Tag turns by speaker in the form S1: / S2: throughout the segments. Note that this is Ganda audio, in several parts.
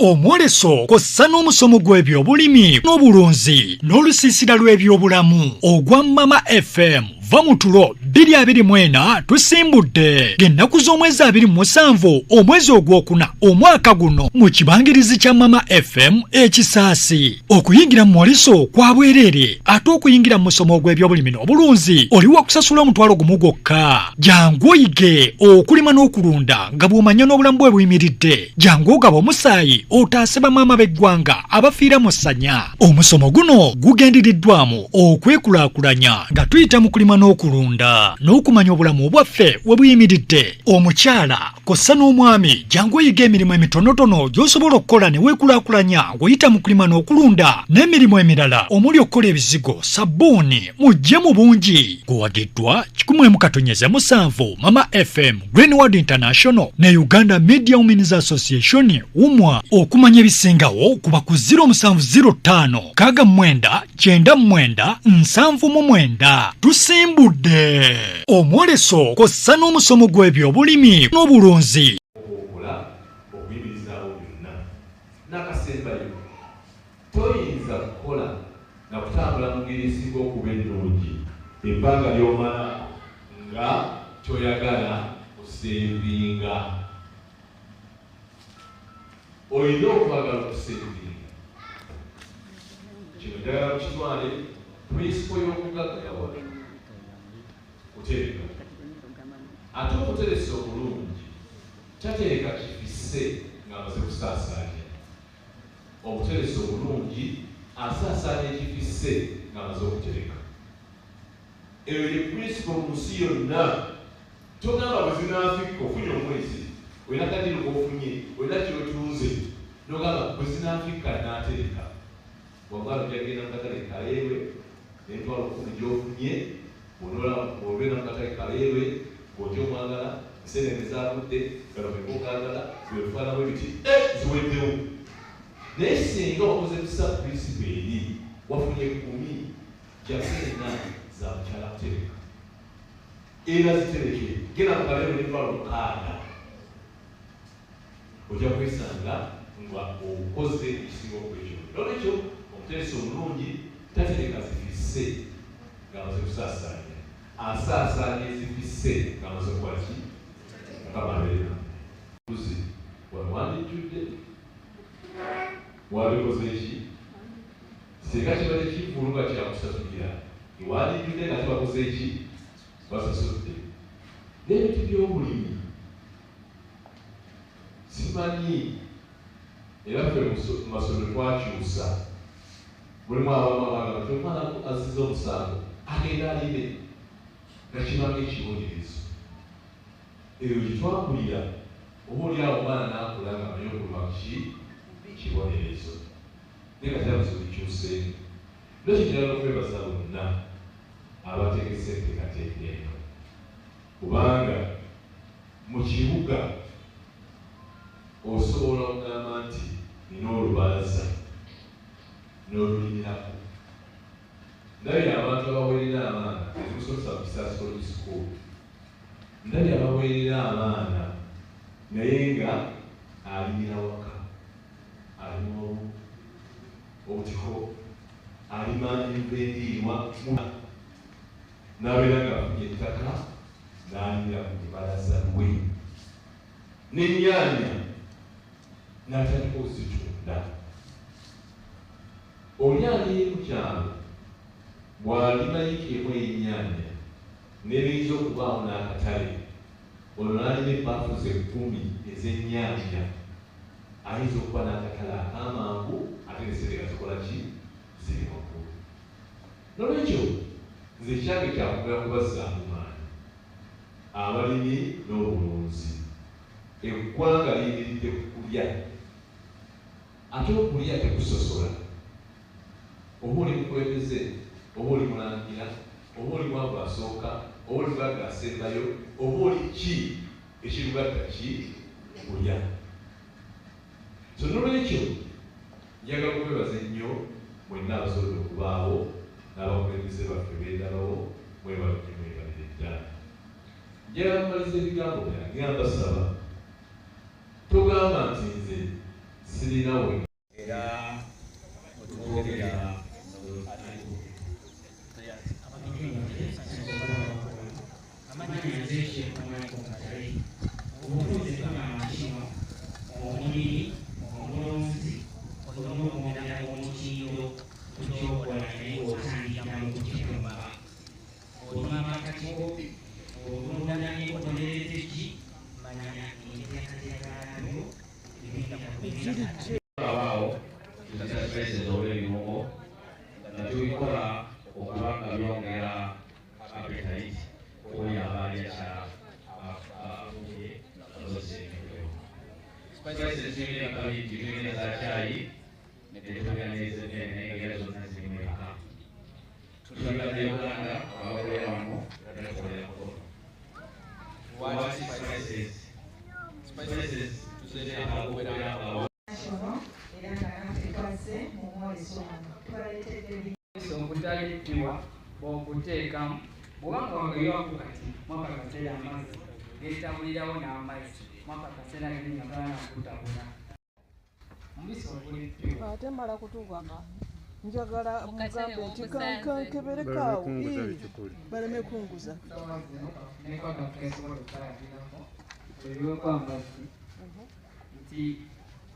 S1: Omwoleso kw'ossa n'omusomo gw'ebyobulimi n'obulunzi n'olusiisira lw'ebyobulamu ogwa Mama FM Va mu tulo 2024 tusimbudde ng'ennaku z'omwezi 27 omwezi ogwokuna omwaka guno mu kibangirizi kya Mama FM ekisaasi. Okuyingira mu mwoleso kwa bwereere ate okuyingira mu musomo ogw'ebyobulimi n'obulunzi oli wa kusasula 10,000 gwokka. Jangu oyige okulima n'okulunda nga bw'omanya n'obulamu bwe buyimiridde. Jangu ogaba omusaayi otaase bamaama b'eggwanga abafiira mu ssanya. Omusomo guno gugendereddwamu okwekulaakulanya nga tuyita mu kulima n'okulunda n'okumanya obulamu bwaffe we buyimiridde. Omukyala kw'ossa n'omwami jangu oyige emirimu emitonotono gy'osobola okukola ne weekulaakulanya ng'oyita mu kulima n'okulunda n'emirimu emirala omuli okukola ebizigo, sabbuuni, mujje mu bungi. Guwagiddwa 101.7 Mama FM, Green World International ne Uganda Media Women's Association UMWA. Okumanya ebisingawo kuba ku 0705 69 99 79. Tusimbudde omwoleso kw'ossa n'omusomo gw'ebyobulimi n'obulunzi.
S2: Okola okuyimirizaawo byonna n'akasembayo toyinza kukola na kutambula mu ngeri esinga okuba ennungi ebbanga ly'omala nga toyagala kusevinga. Olina okwagala okusevinga. Kino njagala mukitwale principle y'okugaggawala kutereka. Ate omuteresi omulungi tatereka kifisse ng'amaze kusaasaanya. Omuteresi omulungi asaasaanya ekifisse ng'amaze okutereka. Eyo ye principle mu nsi yonna. Togamba bwe zinaafikka ofunye omwezi, olina kadiru k'ofunye, olina ky'otunze, n'ogamba bwe zinaafikka naatereka. Wamala ojja kugenda mu katale Kaleerwe n'emitwalo 10 gy'ofunye, bw'onoolaba bw'ogenda mu katale Kaleerwe ng'otya omwagala, enseenene zaagudde, gano ge gogaagala, bino bifaanana bwe biti, eh ziweddewo. Naye singa wakoze busa principle eri, wafunye kkumi, jjako ena za mukyala kutereka. Era zitereke, genda mu Kaleerwe n'emitwalo 6. Ojja kwesanga nga okoze ekisinga okuba ekirungi. Noolwekyo omuteresi omulungi tatereka zifisse ng'amaze kusaasaanya. Asaasaanya ezifisse ng'amaze kukola ki? Mukama abeere nammwe. Buzi, wano wandijjudde? Wandikoze ki? Singa kibadde kivvulu nga kya kusasulira, wandijjudde nga ate bakoze ki? Basasudde. N'ebintu by'obulimi simanyi era ffe mu masomero twakyusa. Mulimu abamu abagamba nti omwana azizza omusango agenda alime nga kiba ng'ekibonerezo. Eyo gye twakulira oba oli awo omwana n'akula ng'amanyi okulima ki kibonerezo. Naye kati ebizibu bikyuseemu. N'ekyo njagala okwebaza bonna abategese enteekateeka eno kubanga mu kibuga osobola okugamba nti nina olubalaza n'olulimirako. Ndabye abantu abaweerera abaana, nze musomesa mu Kisaasi College School, ndabye abaweerera abaana naye nga alimira waka, alima obutiko, alima enva endiirwa n'abeera ng'afunye ettaka n'alimira ku lubalaza lwe n'ennyaanya n'atandika okuzitunda. Oli ali mu kyalo bw'alima yiika emu ey'ennyaanya n'ebiyinza okubaawo n'akatale, olwo n'alima ebbaafu ze kkumi ez'ennyaanya, ayinza okuba n'akatale ak'amangu ate ne ssente nga zikola ki? Ziri waggulu. Noolwekyo nze ekyange kya kwongera kubazzaamu maanyi abalimi n'obulunzi. Eggwanga liyimiridde ku kulya ate okulya tekusosola. Oba oli mukulembeze, oba oli mulangira, oba oli mwavu asooka, oba oli mugagga asembayo, oba oli ki, ekirugatta ki? Kulya. So nolwekyo njagala okwebaza ennyo mwenna abasobodde okubaawo n'abakulembeze baffe bendabawo, mwebale nnyo mwebalire ddala. Njagala kumaliza ebigambo byange nga mbasaba, togamba nti nze Sirina we.
S3: Era otwogerera.
S4: Abaawo tuzisa spices oba ebirungo nga tubikola okuba nga byongera appetite oyo aba alya kyafuye akozesa ebintu. Spices zirina ebika bingi, tulina eza caayi ne tubeera n'ez'emmere, naye nga era zonna ziri mu eka. Tuli Bannayuganda abakolera wano era tukolera Mukono. Lwaki spices? Spices tuzeteeka okubeera nga
S5: National era nga naffe twazze mu mwoleso guno tubaleetedde
S6: Obutali pure bw'obuteekamu bw'obanga wagayiwako kati mwaka kaseera amazzi geetabulirawo n'amazzi mwaka kaseera geri nga gaana kutabula omubisi oguli pure.
S7: Ate mala kutuukaka njagala
S8: Mu kaseera
S7: mugambe nti
S8: womusanze.
S7: kankebereko awo, baleme kunguza.
S6: Sawa zino kafuneko akantu kesobola okukalabirako ebiweko amazzi nti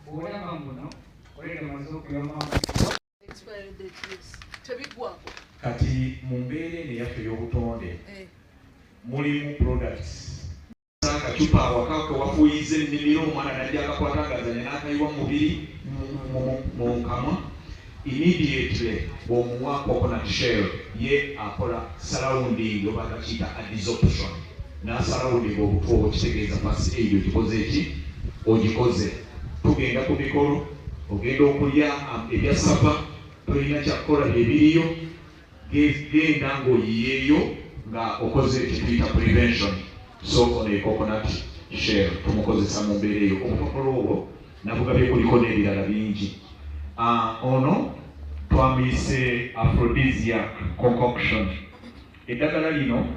S6: bw'olaba muno olere maze okuyiwamu amazzi.
S7: Expiry date, yes, tebiggwako.
S9: Kati mu mbeera eno eyaffe ey'obutonde mulimu products. Akacupa awaka kewafuuyiza ennimiro, omwana najja akakwata agazanya n'akayiwa mu mubiri, mu kamwa. Immediately bw'omuwa coconut shell, ye akola surrounding oba bakiyita adsorption, n'asurrounding obutwa obwo. Kitegeeza first aid ogikoze eki ogikoze. Tugenda ku mikolo, ogenda okulya ebyasava, tolina kyakukola, byebiriyo, genda ng'oyiyeeyo nga okoze kyetuyita prevention. So ono e coconut shell tumukozesa mu mbeera eyo. Obupapula obwo nabugabye, kuliko n'ebirala bingi. Ono twamuyise aphrodisiac concoction. Eddagala lino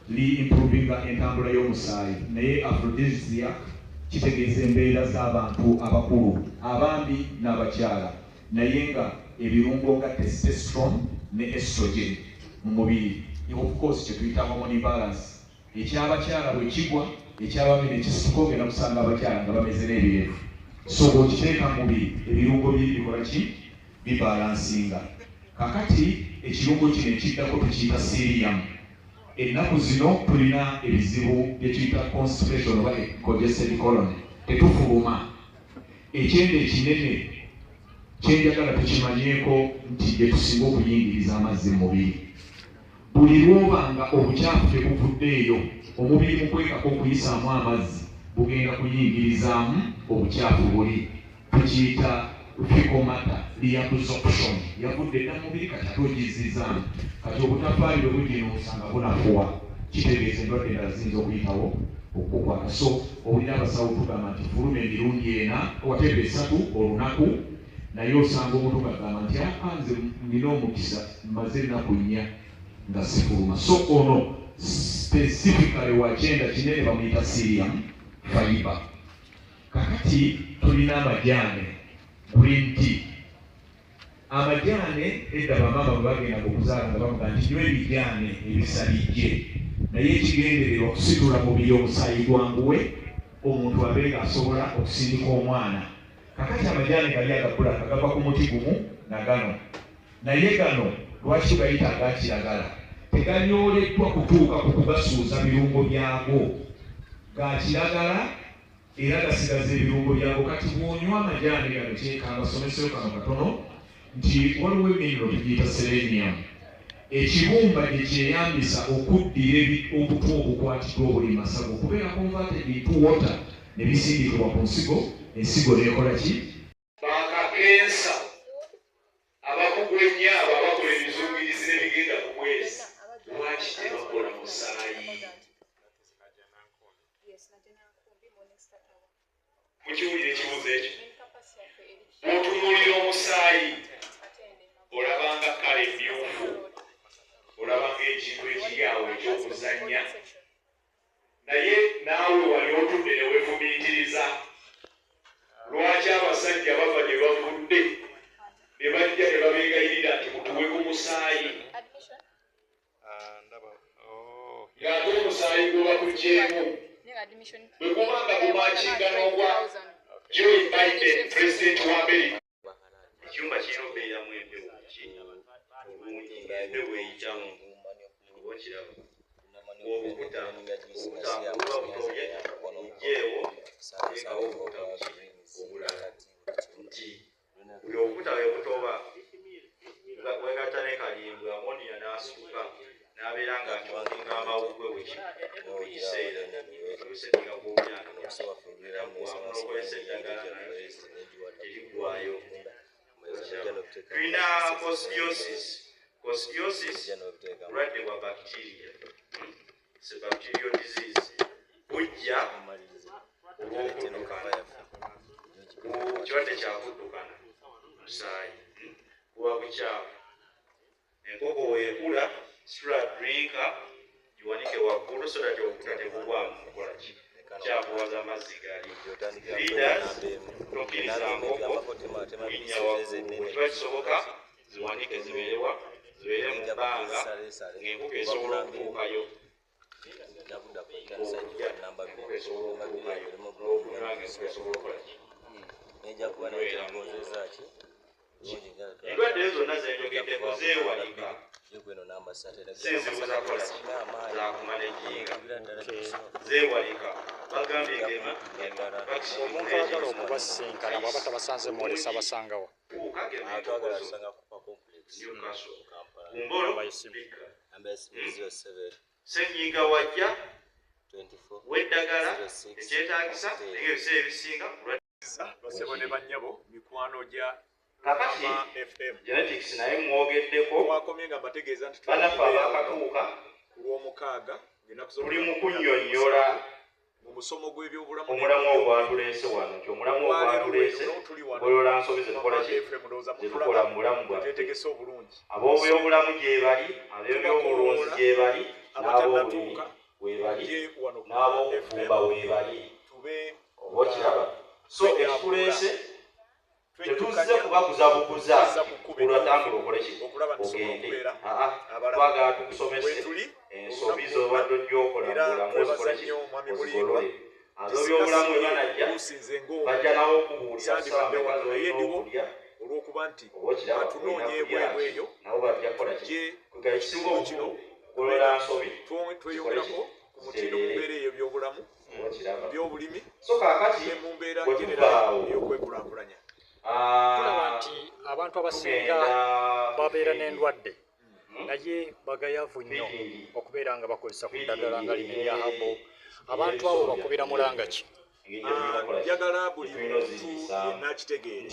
S9: li improvinga entambula y'omusaayi, naye aphrodisiac kitegeeza embeera z'abantu abakulu, abaami n'abakyala, naye nga ebirungo nga testosterone ne estrogen mu mubiri, of course kyetuyita hormone imbalance. Ekyabakyala bwe kigwa, ekyabaami nekisituka, ogenda kusanga abakyala nga bameze n'ebirevu. So bw'okiteeka mu mubiri, ebirungo biri bikola ki? Bibalansinga. Kakati ekirungo kino ekiddako tukiyita psyllium. Ennaku zino tulina ebizibu byetuyita constipation oba congested colon, tetufuluma. Ekyenda ekinene kyenjagala tukimanyeeko nti gye tusinga okuyingiriza amazzi mu mubiri, buli lwobanga obukyafu tebuvuddeeyo, omubiri mu kwekako okuyisaamu amazzi bugenda kuyingirizaamu obukyafu buli, tukiyita fecal matter reabsorption. Yavudde dda mu mubiri, kati ate ogizizaamu. Kati obutafaali bwe buginuusa nga bunafuwa, kitegeeza endwadde endala ziyinza okuyitawo okukukwata. So owulira abasawo tugamba nti fuluma emirundi ena, whatever, esatu olunaku, naye osanga omuntu ngagamba nti aa, nze nina omukisa, mmaze ennaku 4 nga sifuluma. So ono specifically wakyenda kinene, bamuyita psyllium fiber. Kakati tulina amajaane, green tea. Amajaane edda bamaama bwe bagendanga okuzaala nga bamuga nti nywa ebijaane ebisalijje, naye ekigendererwa kusitula mubiri, omusaayi gwanguwe, omuntu abe nga asobola okusindika omwana. Kakati amajaane gali agabulaka gava ku muti gumu na gano, naye gano lwaki tugayita agakiragala? Teganyoleddwa kutuuka ku kugasuuza birungo byago. Ga kiragala era gasigaza ebirungo byago. Kati bw'onywa amajaani gano, kyekangasomeseyo kano katono nti waliwo eminniro tugiyita selenium, ekibumba gye kyeyambisa okuddira obutwa obukwatiddwa obuli masago okubeera converted into water ne bisindikibwa ku nsigo, ensigo neekola ki? Bakakensa abakugu ennyo abo abakola ebizungirizi n'ebigenda ku mwezi, lwaki tebakola musaayi? Mukiwulira ekibuuzo ekyo? Bw'otunuulira omusaayi, olabanga kala emyufu, olabanga ekintu ekiri awo ekyokuzannya, naye naawe wali otudde ne weefumiitiriza lwaki abasawo Abasajja bava gye bavudde ne bajja ne babeegayirira nti mutuwe ku musaayi, ng'ate omusaayi gwe bakuggyeemu bwe guba nga gumakinga n'ogwa Joe Biden, pulezidenti wa Amerika.
S8: Ekyumba kirina obeeramu empewo ki obungi, ng'empewo eyitamu, oba okiraba obukuta obukuta buba butobye, oggyeewo, teekawo obukuta buki obulala, nti buli obukuta bwe butoba wegatta ne kalimbwe, ammonia n'asituka n'abeera ng'akyukinga amawuggwe buli buli kiseera. Obisetinga ku myaka naggwamu n'okozesa eddagala naye teriggwayo. Tulina coccidiosis. Coccidiosis bulwadde bwa bacteria. It's a bacterial disease, bujja olw'okuddukana, kirwadde kyakuddukana musaayi, Buba bukyafu. Enkoko weekula, situla drinker, giwanike waggulu so that obukuta tebugwamu kukola ki kyafuwaza amazzi. Gali feeders, tokkiriza nkoko kulinnya waggulu. Bwe kiba kisoboka, ziwanike, zibeerewa, zibeere mu bbanga ng'enkoko esobola okutuukayo okulya, enkoko esobola okutuukayo n'okunywa, ng'enkoko esobola okukola ki okunyweramu. Endwadde ezo zonna zenjogeddeko zeewalika, si nzibu zakola ki zakumanaginga, zeewalika. Bagambye gema.
S10: Omuntu ayagala okubasisinkana bw'aba tabasanze mwolesa, abasangawa?
S8: Newcastle Kumbolo Bika. Senyiga wajja w'eddagala ekyetaagisa, naye ebiseera ebisinga
S11: Basebo ne bannyabo, mikwano gya
S8: Kakati
S11: Mama FM,
S8: genetics naye mwogeddeko.
S11: Twakomye nga mbategeeza nti
S8: Bannaffe
S11: tubeera wano
S8: abaakatuuka,
S11: ku Lwomukaaga ng'ennaku
S8: tuli mu
S11: z'omwezi
S8: kunnyonnyola
S11: mu musomo gw'ebyobulamu.
S8: Omulamu ogwatuleese wano, nti omulamu
S11: Olwaleero
S8: ogwatuleese
S11: lweno tuli wano
S8: golola nsobi zetukola
S11: Mama
S8: ki
S11: FM, ndowooza
S8: zetukola
S11: mutulaba
S8: mu bulamu bwaffe.
S11: twetegese obulungi.
S8: Ab'obyobulamu gye bali, ab'ebyobulunzi gye bali, n'ab'obulimi
S11: Abatannatuuka,
S8: weebali,
S11: mujje wano ku Mama FM,
S8: n'ab'okufumba weebali,
S11: tube
S8: oba okiraba. So ekituleese, tetuzze
S11: twejjukanya
S8: kubaguza buguza
S11: tuzza ku kkubo
S8: olwatambula okole ki
S11: okulaba nti tusobola
S8: ogende.
S11: okubeera
S8: Aa,
S11: abalamu.
S8: twagala tukusomese
S11: Wetuli
S8: ensobi
S11: olunaku
S8: z'obadde ojja okola mu
S11: era
S8: bulamu,
S11: twebaza
S8: ozikole ki
S11: nnyo Mwami Mulindwa
S8: ozigolole. Ab'ebyobulamu bwe banajja,
S11: luusinze ng'omu
S8: bajja nawo okubuulira ssaawa
S11: sandibadde
S8: meka
S11: wano, naye
S8: z'olina
S11: ndiwo
S8: okulya,
S11: olw'okuba nti
S8: oba okiraba, olina
S11: atunoonya
S8: kulya
S11: ebweru
S8: ki,
S11: eyo
S8: nabo bajja kukola ki
S11: tujje
S8: kwega. Ekisinga
S11: ekitundu kino
S8: obukulu, kugolola nsobi,
S11: tweyongerako ku mutindo mu mbeera ey'ebyobulamu,
S8: oba okiraba.
S11: byobulimi
S8: So kaakati
S11: ne mu mbeera
S8: bwe
S11: general
S8: tuvaawo,
S11: ey'okwekulaakulanya.
S10: Tulaba nti abantu abasinga
S8: tugenda
S10: babeera n'endwadde, naye bagayavu nnyo okubeera nga bakozesa ku ddagala nga lino erya herbal. Abantu abo bakubira mulanga ki?
S11: Njagala buli muntu yenna akitegeere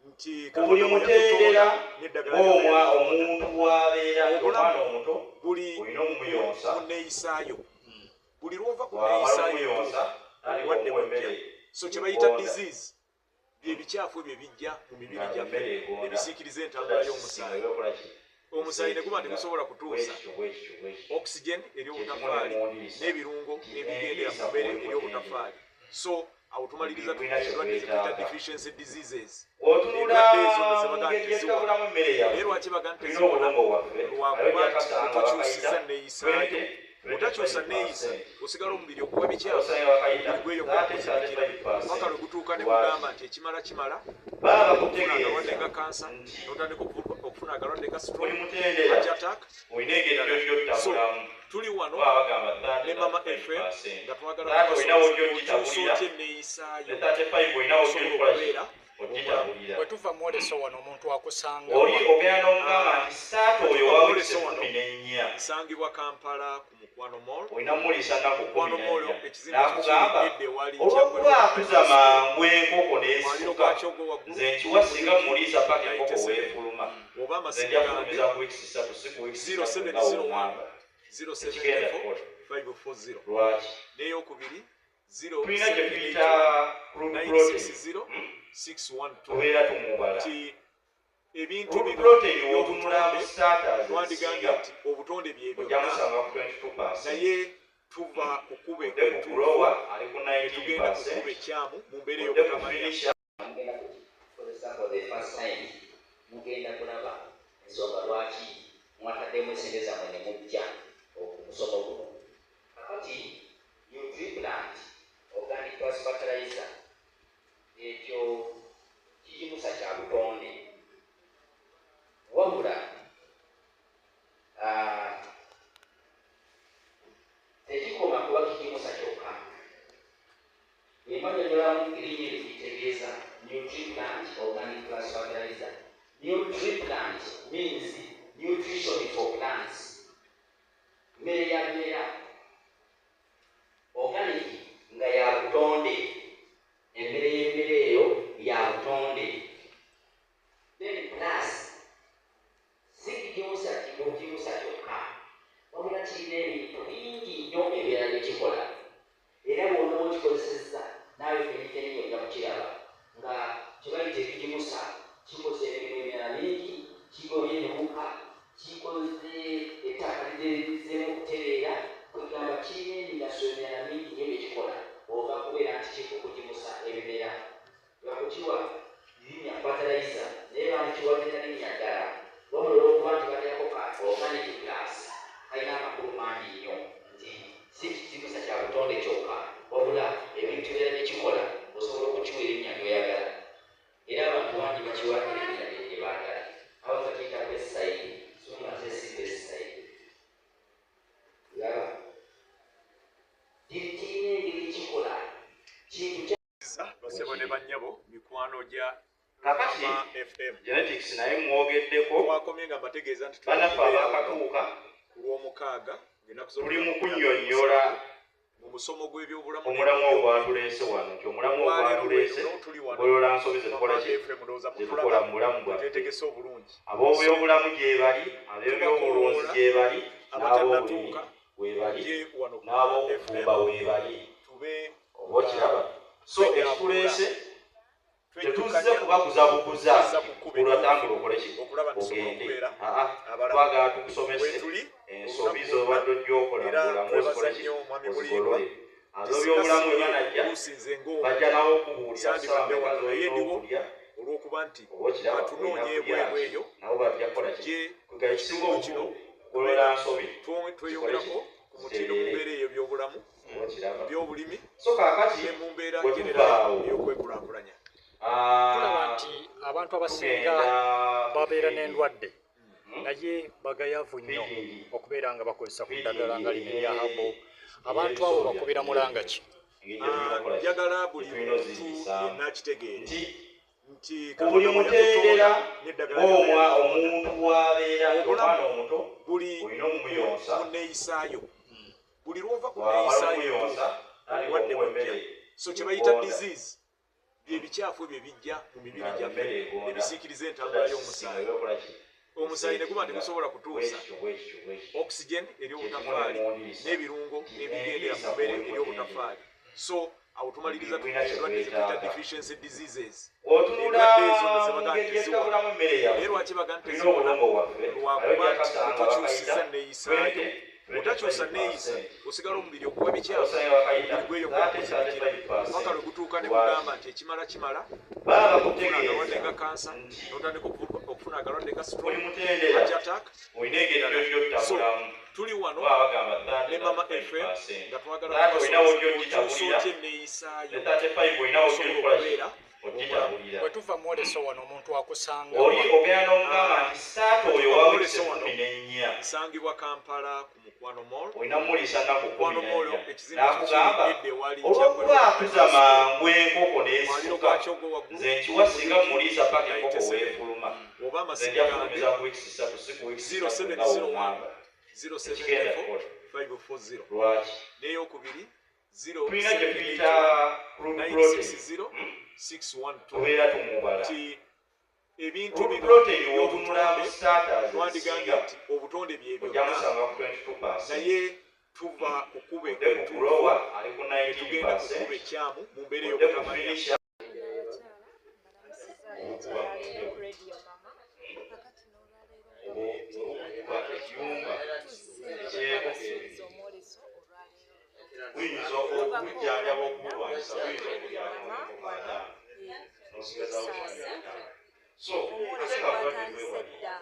S11: nti
S8: Ku buli
S11: Katonda bwe
S8: mutendera
S11: yatutonda n'eddagala
S8: ng'omwa
S11: lyaffe
S8: omuntu bw'abeera
S11: obulamu
S8: omwana omuto,
S11: buli
S8: olina omumuyonsa.
S11: mu neeyisaayo. Buli lwova ku
S8: Bw'amala
S11: neeyisaayo
S8: omuyonsa, tandika
S11: obulwadde
S8: omuwa
S11: bujja.
S8: emmere
S11: So kye bayita
S8: egonda.
S11: disease byebikyafu ebyo ebijja mu mibiri
S8: Nga
S11: gyaffe
S8: emmere egonda,
S11: ebisiikiriza entambula y'omusaayi,
S8: okola ki
S11: omusaayi ne guba tegusobola kutuusa
S8: bwekityo bwekityo bwekityo.
S11: oxygen eri obutafaali n'ebirungo ebigendera mu mmere eri obutafaali. So awo tumaliriza
S8: Tulina kye
S11: endwadde zetuyita
S8: twetaaga.
S11: deficiency diseases.
S8: Otunula
S11: Endwadde ezo
S8: mu
S11: zebaga nti
S8: ngeri
S11: teziwona.
S8: gyetutabulamu emmere
S11: Naye
S8: yaffe,
S11: lwaki baga nti
S8: tulina
S11: teziwona?
S8: obulongo bwaffe
S11: Lwakuba
S8: ayo
S11: nti
S8: byakasanga
S11: tokyusiza
S8: bakayita
S11: neeyisaayo. Otakyusa neeyisa, osigala omubiri okuwa bikyafu,
S8: abasanye bakayita
S11: omubiri gweyongera okuzibikira paka lwe gutuuka ne gugamba nti ekimala kimala,
S8: Baba
S11: okufuna akalwadde
S8: bakutegeeza
S11: nga kansa, n'otandika okufuna akalwadde nga
S8: buli
S11: stroke,
S8: mutendera
S11: heart attack.
S8: Olina engeri
S11: So
S8: gy'otabulamu.
S11: tuli wano
S8: Baba bagamba
S11: ne Mama FM
S8: 35%,
S11: nga twagala
S8: taata olina wojja
S11: okyusa
S8: ogitabulira,
S11: otya enneeyisaayo
S8: ne 35 olina wojja
S11: osobola
S8: ogikola ki
S11: okubeera
S8: ogitabulira.
S10: Bwe tuva mwoleso wano, omuntu akusanga
S8: Oli ogenda n'omugamba nti saata oyo
S11: Tuva
S8: wa
S11: mwoleso
S8: wiiki
S11: wano,
S8: 14
S11: nsangibwa Kampala ku Mukwano Mall.
S8: Olina mumuliisa nnaku 14.
S11: Mukwano Mall, ekizimbe
S8: N'akugamba
S11: kikiri edda ewali
S8: olw'okuba akuza mangu enkoko
S11: mwaliro
S8: n'esituka,
S11: gwakyogo waggulu
S8: nze nkiwa singa muliisa paka enkoko
S11: 97
S8: weefuluma,
S11: oba
S8: nze
S11: amasimu
S8: nja
S11: gange
S8: kufulumiza ku wiiki 3, si ku wiiki 3 nga
S11: 0701
S8: wongamba ekigenda
S11: 074
S8: kukola.
S11: 540
S8: Lwaki?
S11: N'eyokubiri
S8: Tulina gye tuyita crude protein.
S11: 960 612.
S8: Tubeera tumubala
S11: Nti ebintu
S8: crude
S11: bino
S8: protein, wotunula mu
S11: ebyobutonde,
S8: starters
S11: twandigambye
S8: ezisinga
S11: nti obutonde byebyo
S8: ojja musanga ku 22.
S11: naye tuva ku kkubo
S8: Odde ku
S11: ettuufu
S8: grower ali ku
S11: ne tugenda ku
S8: 19.
S11: kkubo ekyamu mu mbeera
S8: Odde ku
S11: ey'obutamanya.
S8: finisher.
S12: for the first time, mugenda kulaba ensonga lwaki mwataddemu esente zammwe ne mujja ku musomo guno. Kakati Nutriplant Organic Plus Fertilizer ekyo kigimusa kya butonde, wabula tekikoma kuba kigimusa kyokka. Bwemanyonyolamu erinnya eryo litegeeza Nutriplant Organic Plus Fertilizer. Nutriplant means nutrition for plants, mmere ya bimera, organic nga ya butonde, emmere y'emmere eyo ya butonde. Then plus si kigimusa kigimusa kyokka, wabula kirina ebintu bingi nnyo ebirala bye kikola, era bw'onooba okikozesezza naawe kennyini ojja kukiraba nga kye bayita ekigimusa kikoze emirimu emirala mingi, kigobye ebiwuka, kikoze ettaka lizeemu okutereera, kwegamba kirina emigaso emirala mingi nnyo bye kikola ova kubeera nti kikugimusa ebimera. Lwakukiwa linnya fertilizer, naye bandikiwadde linnya ddala, wabula olw'okuba nti bateekako ka organic plus kalina amakulu mangi nnyo nti si kigimusa kya butonde kyokka, wabula ebintu ebirala bye kikola osobola okukiwa erinnya ly'oyagala, era abantu bangi bakiwa erinnya lye baagala. Abamu bakiyita pesticide, so nga ate si pesticide. Laba kirina engeri kikola kintu kya
S11: Basebo ne bannyabo, mikwano gya
S9: Kakati
S11: Mama FM,
S9: genetics naye mwogeddeko.
S11: Twakomye nga mbategeeza nti
S9: Bannaffe
S11: tubeera
S9: abaakatuuka,
S11: ku Lwomukaaga ng'ennaku
S9: tuli mu kunnyonnyola
S11: mu musomo gw'ebyobulamu
S9: omulamwa ogwatuleese wano, nti omulamwa
S11: olwaleero
S9: ogwatuleese
S11: lweno tuli wano
S9: golola nsobi zetukola
S11: Mama
S9: ki
S11: FM, ndowooza
S9: zetukola
S11: mutulaba
S9: mu bulamu bwaffe.
S11: twetegese obulungi.
S9: Ab'obyobulamu gye bali, ab'ebyobulunzi
S11: Tubakoowoola
S9: gye bali, n'ab'obulimi
S11: abatannatuuka
S9: weebali,
S11: tujje wano ku Mama FM
S9: n'ab'okufumba weebali.
S11: tube
S9: Oba okiraba, so
S11: twenyambula,
S9: ekituleese tetuzze
S11: twejjukanya
S9: kubakuza bukuza
S11: tuzza ku kkubo
S9: olwatambula
S11: ettuufu
S9: okole ki
S11: okulaba nti tusobola
S9: ogende.
S11: okubeera
S9: Aa,
S11: abalamu.
S9: twagala tukusomese
S11: Wetuli
S9: ensobi
S11: olunaku lwonna,
S9: z'obadde ojja okola mu
S11: era
S9: bulamu
S11: twebaza
S9: ozikole ki
S11: nnyo Mwami Mulindwa
S9: ozigolole.
S11: nti singa
S9: Ab'ebyobulamu
S11: si
S9: bwe
S11: ye
S9: banajja
S11: oluusi nze ng'omu
S9: bajja nawo okubuulira ssaawa
S11: sandibadde
S9: meka
S11: wano, naye
S9: z'olina
S11: ndiwo
S9: okulya,
S11: olw'okuba nti
S9: oba okiraba olina
S11: atunoonya
S9: kulya
S11: ebweru
S9: ki,
S11: eyo
S9: nabo bajja kukola ki
S11: tujje
S9: kwegala
S11: mu
S9: ekisinga
S11: kitundu kino
S9: obukulu
S11: kubeera
S9: golola
S11: nti
S9: nsobi zikole ki
S11: tweyongerako ku mutindo mu
S9: zitereere,
S11: mbeera ey'ebyobulamu,
S9: oba okiraba.
S11: byobulimi
S9: So kaakati
S11: ne mu mbeera
S9: bwe
S11: general
S9: tuvaawo
S11: ey'okwekulaakulanya.
S10: Tulaba nti abantu abasinga
S9: tugenda
S10: babeera
S9: feeding
S10: n'endwadde, naye bagayaavu nnyo
S9: feeding
S10: okubeera nga bakozesa ku ddagala
S9: feeding
S10: nga lino erya herbal. Abantu abo
S9: ey'ebisobya
S10: bakubira mulanga ki?
S9: engeri gye tulina okukola ki
S11: Njagala
S9: gye
S11: buli
S9: tulina
S11: muntu
S9: oziriisaamu
S11: yenna akitegeere
S9: nti
S11: nti
S9: ku buli
S11: Katonda bwe
S9: mutendera
S11: yatutonda n'eddagala lyonna
S9: ng'omwa
S11: yatutonda,
S9: omuntu bw'abeera nti
S11: obulamu
S9: omwana omuto
S11: buli
S9: olina omumuyonsa,
S11: mu nneeyisaayo. Buli lw'ova ku
S9: bw'amala
S11: nneeyisaayo
S9: omuyonsa
S11: entuufu,
S9: tandika
S11: obulwadde
S9: omuwa
S11: bujja.
S9: emmere
S11: So kye bayita
S9: egonda,
S11: disease byebikyafu ebyo ebijja mu mibiri
S9: nga
S11: gyaffe
S9: emmere egonda
S11: ebisiikiriza
S9: so
S11: entambula
S9: that system
S11: y'omusaayi.
S9: eba ekola ki
S11: Omusaayi ne guba
S9: esetinga
S11: tegusobola kutuusa
S9: bwekityo bwekityo bwekityo.
S11: oxygen eri
S9: Kyekimu ne
S11: obutafaali
S9: mu ndiisa
S11: n'ebirungo
S9: nti
S11: ebigendera mu
S9: endiisa
S11: mmere
S9: bw'oli
S11: eri
S9: mutendera
S11: obutafaali. So awo tumaliriza
S9: omubiri gulina
S11: tufuna
S9: kye
S11: endwadde ze tuyita
S9: gwetaaga.
S11: deficiency diseases,
S9: Bw'otunula
S11: endwadde ezo ne
S9: mu
S11: zebaga
S9: ngeri
S11: nti ziwona,
S9: gyetutabulamu emmere
S11: naye
S9: yaffe,
S11: lwaki baga nti
S9: tulina
S11: teziwona?
S9: obulongo bwaffe
S11: Lwakuba
S9: ayo
S11: nti
S9: gyakasanga
S11: otokyusizza
S9: bakayita
S11: nneeyisaayo. Bw'otakyusa nneeyisa
S9: 20-25%,
S11: osigala omubiri okuwa bikyafu,
S9: abasanya bakayita
S11: omubiri gweyongera okuzibikira paka
S9: 30-35%.
S11: lwe gutuuka ne
S9: Lwaki
S11: gugamba nti ekimala kimala,
S9: baba
S11: n'otandika okufuna akalwadde
S9: bakutegeeza
S11: nga kansa,
S9: nti
S11: n'otandika okufuna akalwadde nga
S9: buli
S11: stroke,
S9: mutendera
S11: heart attack
S9: olina engeri
S11: n'ebirala. So
S9: gy'otabulamu.
S11: tuli wano
S9: Baba bagamba
S11: ne Mama FM
S9: 30-35%,
S11: nga twagala
S9: 30 olinawo
S11: kubasomesa okyusa
S9: gy'ogitabulira
S11: otya
S9: ne
S11: enneeyisaayo
S9: 35 olinawo
S11: osobola
S9: gy'okola ki
S11: okubeera omulamu.
S9: ogitabulira.
S10: Bwe tuva mwoleso wano omuntu akusanga
S9: Oli
S10: wa?
S9: ogenda n'omugamba nti saata
S11: Bwe
S9: oyo
S11: tuva
S9: wa
S11: mu
S9: wiikisi
S11: mwoleso wano
S9: 14
S11: nsangibwa Kampala ku Mukwano Mall.
S9: olina mumuliisa nnaku
S11: Mukwano Mall
S9: 14,
S11: ekizimbe kyo kiri
S9: n'akugamba
S11: edda ewali
S9: olw'okuba
S11: Kyaggwe
S9: akuza
S11: Primary School,
S9: mangu enkoko
S11: mwaliro
S9: n'esituka,
S11: gwa Kyoggo waggulu
S9: nze nkiwa singa
S11: ku
S9: mmuliisa paka enkoko
S11: 97
S9: weefuluma,
S11: oba
S9: nze
S11: amasimu
S9: nja
S11: gange
S9: kufulumiza ku wiikisi 3, si ku wiikisi 3 nga
S11: 0701
S9: woŋŋamba tekigenda
S11: 074
S9: kukola.
S11: 540
S9: Lwaki
S11: n'eyokubiri
S9: tulina gye tuyita
S11: 0781
S9: crude protein,
S11: 960 612
S9: tubeera tumubala
S11: nti ebintu
S9: crude
S11: bino
S9: protein. W'otunula mu
S11: ebyobutonde
S9: starters
S11: twandigambye
S9: ezisinga
S11: nti obutonde bye
S9: ojja
S11: byonna,
S9: musanga ku 22%,
S11: naye tuva ku kkubo
S9: odde ku
S11: ettuufu
S9: grower ali ku
S11: ne tugenda ku kkubo
S9: 19%,
S11: ekyamu mu mbeera
S9: odde ku
S11: ey'obutamanya.
S9: finisher
S5: Abakyala mbalamusizza ku Radio Mama. Kakati n'olwaleero
S9: okuba ekiyumba
S5: tuzze
S9: eky'enkoko
S5: abasuubiza
S9: ebiri
S5: omwoleso olwaleero.
S9: Buyinza
S5: Tubakoowa
S9: okujjanjaba
S5: mwenna
S9: okubulwanyisa,
S5: mujje
S9: buyinza
S5: Radio
S9: okulyako
S5: Mama
S9: enkoko
S5: wano
S9: 50 n'osigazawo
S5: Saasa
S9: 15.
S5: Omwoleso gwatandise dda,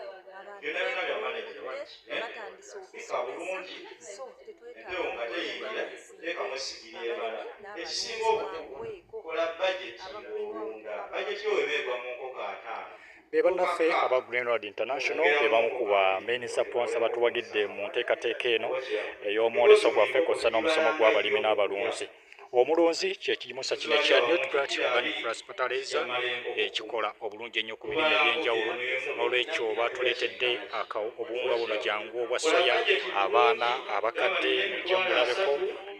S5: abantu beekungudde, batandise okusomesa, so tetwetaaga kulinda misinde. Abalimi n'abalunzi banguweeko. Aba Green World
S10: Be bannaffe aba Green World International be bamu ku ba main sponsor batuwagidde mu nteekateeka eno ey'omwoleso gwaffe kw'ossa n'omusomo gw'abalimi n'abalunzi. Omulunzi kyekigimusa kino ekya Nutgrat Organic Plus Fertilizer ekikola obulungi ennyo ku birime ebyenjawulo. N'olwekyo batuleetedde obuwunga buno jangu obwa soya, abaana abakadde mujje mulabeko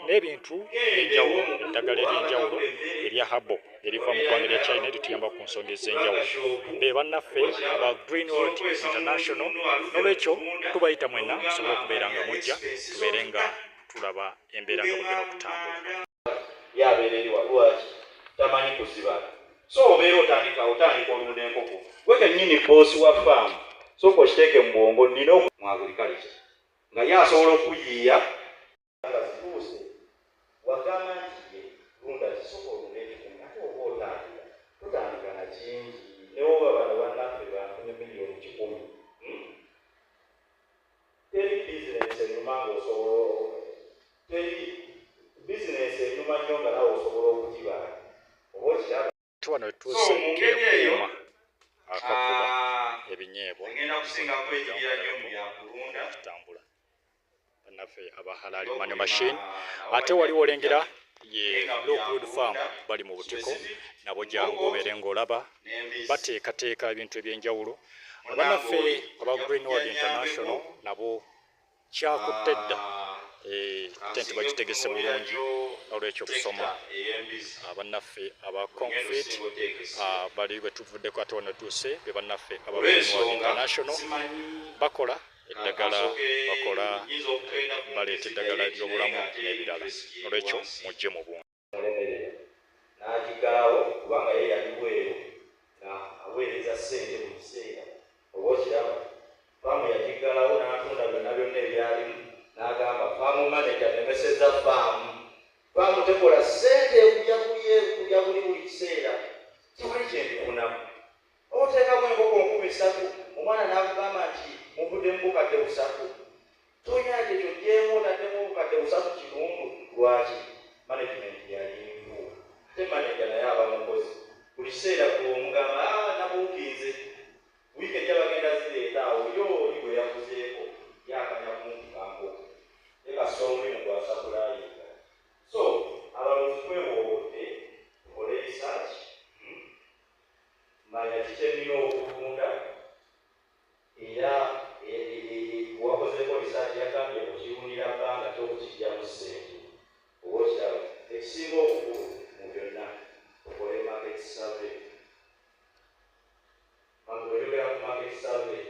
S10: n'ebintu ebyenjawulo, eddagala ery'enjawulo erya habo eriva mu ggwanga lya China erituyamba ku nsonga ez'enjawulo. Be bannaffe aba Green World International. N'olwekyo tubayita mwenna musobole okubeera nga mujja, tubeere nga tulaba embeera nga bwegenda okutambula.
S9: Yabeera eri walwaki tamanyi kuzibala. So obeera otandika otandika olunda enkoko, gwe kennyini boosi wa faamu, sooka okiteeke mu bwongo, nina mu agriculture nga ye asobola okuyiiya nga zituuse wagamba nti ye lunda kisooka olunda 100, ate oba otandika totandika na kingi. Newoba bano bannaffe banfunye miliyoni 100, Teri bizinensi enyuma ng'osobola, teri bizinensi enyuma nnyo nga nawe osobola okugibala oba okiraba.
S10: Wano wetutuuse kekuuma akakuba ebinyeebwa kitambula, bannaffe aba Halali Money Machine. Ate waliwo olengera ye Lockwood Farm, bali mu butiko nabo, jangu obeere ng'olaba bateekateeka ebintu ebyenjawulo. Abannaffe aba Green World International nabo kyakutte dda, tenti bagitegese bulungi. Olwekyo okusoma abannaffe aba Confit bali bwe tuvuddeko. Ate wano tuuse be bannaffe aba Green World International, bakola eddagala, bakola, baleeta eddagala ly'obulamu n'ebirala. Olwekyo mujje mu bungi.
S9: Mulemerera n'agiggalawo kubanga ye yali bweru nga aweereza ssente buli kiseera oba okiraba. Faamu yagiggalawo n'atunda byonna byonna ebyalimu, n'agamba farm manager, "Nemeseza faamu, faamu tekola ssente, kulya kulye kulya buli buli kiseera, tewali kyendifunamu." Oteekamu enkoko 3000, omwana n'akugamba nti muvuddemu 300,000, tolina kyekyo gyemu, otaddemu 300,000 kitundu. Lwaki? Management yali nfu. Ate manager naye aba mukozi, buli kiseera omugamba, "Ah, nabuukinze, wiiki ejja bagenda zireeta." Awo yo oli bwe yavuzeeko yakanya kumpi kankoko ekassa omulimu gwasapulayinga. So abalunzi twewoobodde tukole research, Manya kikyenina okutunda era wakozeeko research yagambye okirundira bbanga kyokukijjamu ssente oba okiraba. Ekisinga obukulu mu byonna, tukole market survey. Oyogera ku market survey.